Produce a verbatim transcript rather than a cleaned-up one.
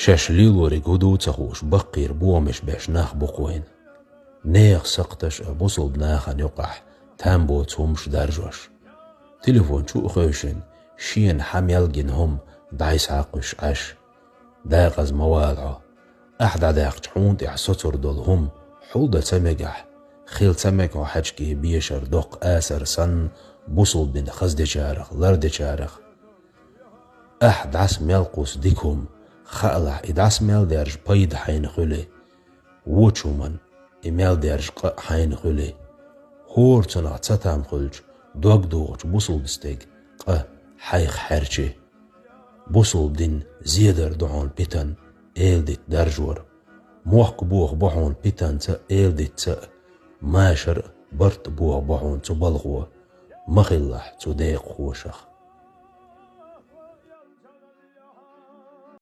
Шаьш лелориг хӀу ду ца хууш, баккхийра бохамаш беш нах бу-кх вайна. Нехан сакхташ а, бусалба нахана юкъахь там боцу хӀумаш даржош. Телефон чу а хевшина, шена хьан мел гина хӀума дӀасхьакхуьйсуш Ӏаш. Декъаза ма вала хьо. Ахь дӀадаьккхича хьуна тӀехь соцур долу хӀума хьулдан ца мегахь, хила ца мега хьо хьаьжкӀе бешара доккха асар санна, бусалба дин хаза дечарах, лардечарах. Ахь дӀаса мел кхуссу дика хӀума, хаалахь, и дӀаса мел даьржа пайда хьайна хуьлий, вочу хӀуманна и мел даьржа къа а хьайна хуьлий. ХӀора цунах цатам хуьлча, дог дохучу бусалба стеган къа хьайх хьерчий. Бусалба дин зедар ду хьуна питана эладита даржор. Мохк боху бу хьуна питанца а, эладитца а, машар а, барт а боху бу хьуна цу балхо. Ма хилалахь цу декъахошах.